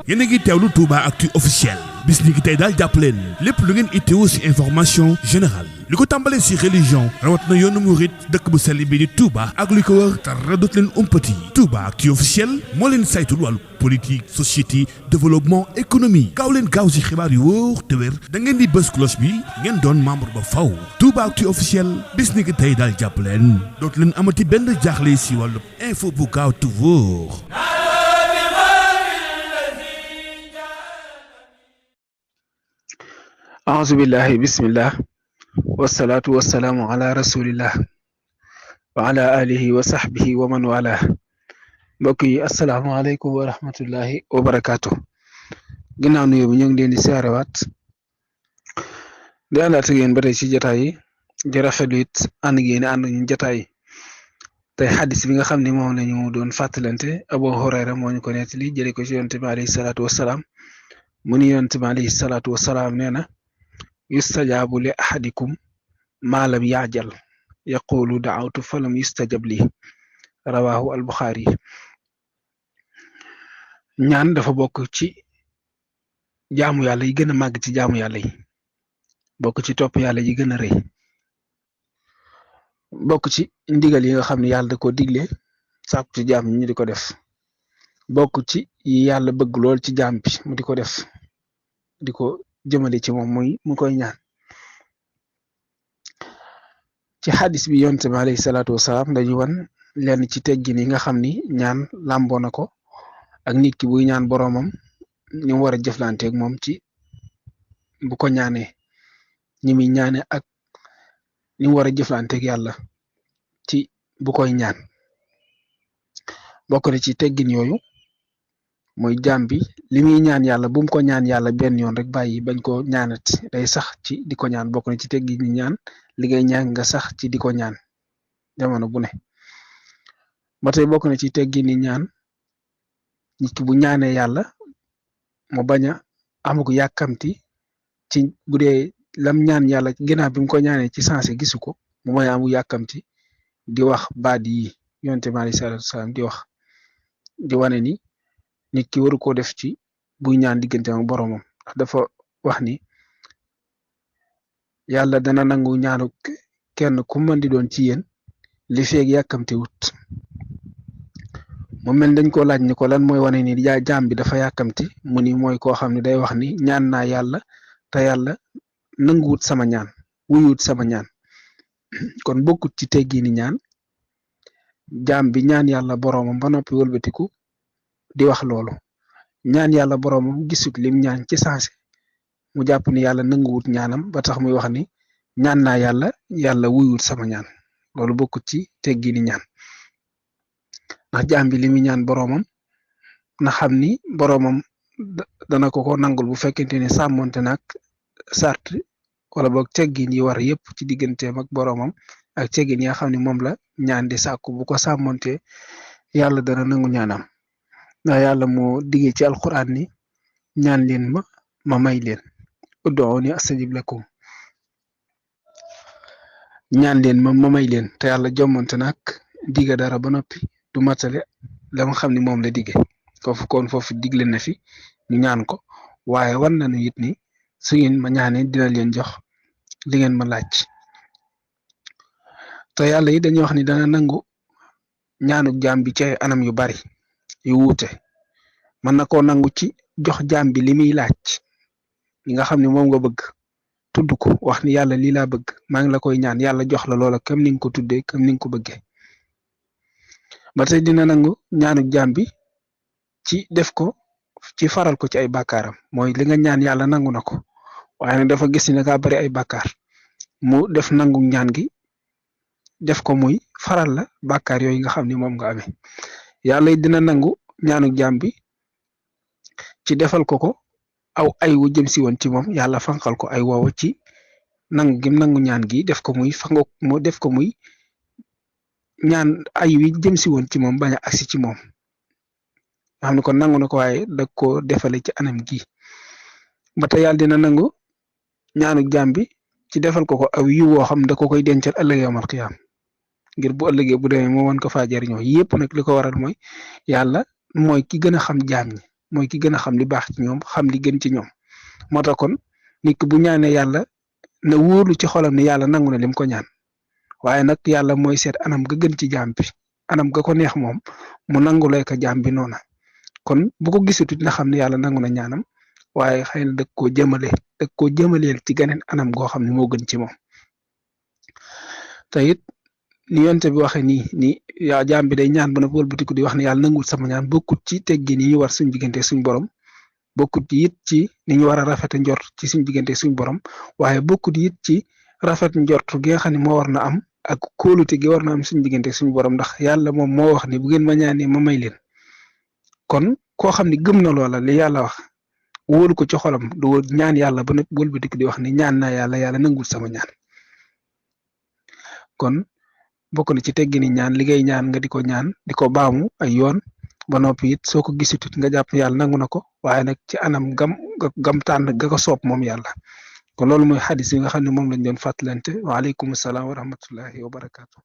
yéen a ngi teewlu Touba Actu officiel bis ni ki tey daal jàpp leen lépp lu ngeen itteewu ci information générale li ko tàmbalee ci religion rawat na yoonu murit dëkk bu sell bi di Touba ak li ko wër dara dootu leen umpati Touba Actu officiel moo leen saytul wàllu politique société développement économie gaaw leen gaaw ci xibaar yu wóor te wér da ngeen di bës cloche bi ngeen doon membre ba faw Touba Actu officiel bis ni ki tey daal jàpp leen dootu leen amati benn jaaxle ci wàllu info bu gaaw te wóor. أعوذ بالله بسم الله والصلاة والسلام على رسول الله وعلى آله وصحبه ومن والاه بقي السلام عليكم ورحمة الله وبركاته ginnaaw nuyoo bi ñu ngi leen di siyaarewaat di àndaat ak yéen ba tey ci jotaay yi di rafetlu it ànd ñu jotaay tey xadis bi nga xam ne moom la ñu doon fàttalante Abu Hurayra moo ñu ko nettali jëlee ko ci yonent bi alayhi salaatu wasalaam mu ni yonent bi alayhi salaatu wasalaam nee na yustajaabu li ahadikum maa lam yaajal yaqulu daawtu falam yustajab li rawaahu al-Buxaari ñaan dafa bokk ci jaamu yàlla yi gën a màgg ci jaamu yàlla yi bokk ci topp yàlla yi gën a rëy bokk ci ndigal yi nga xam ne yàlla da ko digle sàkku ci jaam ñu di ko def bokk ci yi yàlla bëgg lool ci jaam bi mu di ko def di ko jëmale ci moom mu koy ñaan ci xadis bi yonent bi alayhi salaatu wasalaam dañu wan lenn ci teggin yi nga xam ni ñaan làmboo na ko ak nit ki buy ñaan boroomam ni mu war a jëflanteeg moom ci bu ko ñaanee ñi muy ñaane ak ni mu war a jëflanteeg yàlla ci bu koy ñaan bokk na ci teggin yooyu mooy jaam bi li muy ñaan yàlla bu mu ko ñaan yàlla benn yoon rek bàyyi bañ ko ñaanati day sax ci di ko ñaan bokk na ci teggin ni ñaan li ngay ñaan nga sax ci di ko ñaan jamono bu ne ba tey bokk na ci teggin ni ñaan nit ki bu ñaanee yàlla mu bañ a amuk yàkkamti ci bu dee lam ñaan yàlla ginnaaw bi mu ko ñaanee ci sensé gisu ko mu bañ a amuk yàkkamti di wax baat yi yonent bi alayhi salaatu wasalaam di wax di wane ni nit ki waru koo def ci buy ñaan diggante ak boroomam ndax dafa wax ni yàlla dana nangu ñaanu kenn ku mën di doon ci yéen li feeg yàkkamte wut mu mel dañ ko laaj ni ko lan mooy wane ni jaam bi dafa yàkkamti mu ni mooy koo xam ne day wax ni ñaan naa yàlla te yàlla nanguwut sama ñaan wuyut sama ñaan kon bokkut ci teggi ni ñaan jaam bi ñaan yàlla boroomam ba noppi wëlbatiku di wax loolu ñaan yàlla boroomam gisut lim ñaan ci saase mu jàpp ni yàlla nanguwut ñaanam ba tax muy wax ni ñaan naa yàlla wuyut sama ñaan loolu bokkut ci teggi ni ñaan ndax jaam bi li muy ñaan boroomam na xam ni boroomam dana ko nangul bu fekkente ne sàmmonte nag sart wala boog teggin yi war yëpp ci digganteem ak boroomam ak teggin yi nga xam ne moom la ñaan di sàkku bu ko sàmmonte yàlla dana nangu ñaanam ndax yàlla moo diggee ci alquran ni ñaan leen ma may leen ud'uuni astajib lakum ñaan leen ma may leen te yàlla jommonte nag digga dara ba noppi du matale la nga xam ne moom la digge foofu digle na fi ñu ñaan ko waaye war nañu it ni su ngeen ma ñaanee dina leen jox li ngeen ma laaj te yàlla yi dañuy wax ni dana nangu ñaanu jaam bi ci anam yu bari yu wuute mën na koo nangu ci jox jaam bi li muy laaj li nga xam ne moom nga bëgg tudd ko wax ni yàlla lii laa bëgg maa ngi la koy ñaan yàlla jox la loola comme ni nga ko tuddee comme ni nga ko bëggee ba tey dina nangu ñaanu jaam bi ci def ko ci faral ko ci ay bàkkaaram mooy li nga ñaan yàlla nangu na ko waaye nag dafa gis ni da ngaa bari ay bàkkaar mu def nangu ñaan gi def ko muy faral la bàkkaar yooyu nga xam ne moom nga amee yàlla dina nangu ñaanu jaam bi ci defal ko aw ay wu jëm si woon ci moom yàlla fanqal ko ay woowa ci nangu gim nangu ñaan gi def ko muy mu def ko muy ñaan ay wi jëm si woon ci moom bañ a agsi ci moom nga xam ne kon nangu na ko waaye da ko defale ci anam gi ba tey yàlla dina nangu ñaanu jaam bi ci defal ko aw yi woo xam da ko koy dencal ëllëg yawmal qiyaam ngir bu ëllëgee bu demee moo mën ko faa jariñoo yëpp nag li ko waral mooy yàlla mooy ki gën a xam jaam ñi mooy ki gën a xam li baax ci ñoom xam li gën ci ñoom moo tax kon nit ki bu ñaanee yàlla na wóolu ci xolam ni yàlla nangu na lim ko ñaan waaye nag yàlla mooy seet anam ga gën ci jaam bi anam ga ko neex moom mu nangulee ko jaam bi noona kon bu ko gisatut na xam ne yàlla nangu na ñaanam waaye xëy na dag koo jëmaleel ci geneen anam goo xam ne moo gën ci moom te it ni yonte bi waxe nii ni yaa jaam bi day ñaan ba na wëlbatiku di wax ne yàlla nanguwul sama ñaan bokkut ci teggi ni ñu war suñ diggante suñ borom bokkut it ci ni ñu war a rafet njort ci suñ diggante suñ borom waaye bokkut it ci rafet njort gi nga xam ne moo war na am ak kóolute gi war na am suñ diggante suñ borom ndax yàlla moom moo wax ni bu ngeen ma ñaanee ma may leen kon koo xam ne gëm na loola li yàlla wax wóolu ko ci xolam du ñaan yàlla ba nag wëlbatiku di wax ni ñaan naa yàlla nanguwul sama ñaan kon bokk na ci teggini ñaan li ngay ñaan nga di ko ñaan di ko baamu ay yoon ba noppi it soo ko gisatut nga jàpp yàlla nangu na ko waaye nag ci anam gam tànn ga ko soob moom yàlla kon loolu mooy xadis yi nga xam ne moom lañ doon fàttalante waaleykum salaam wa rahmatullahi wa barakaatu.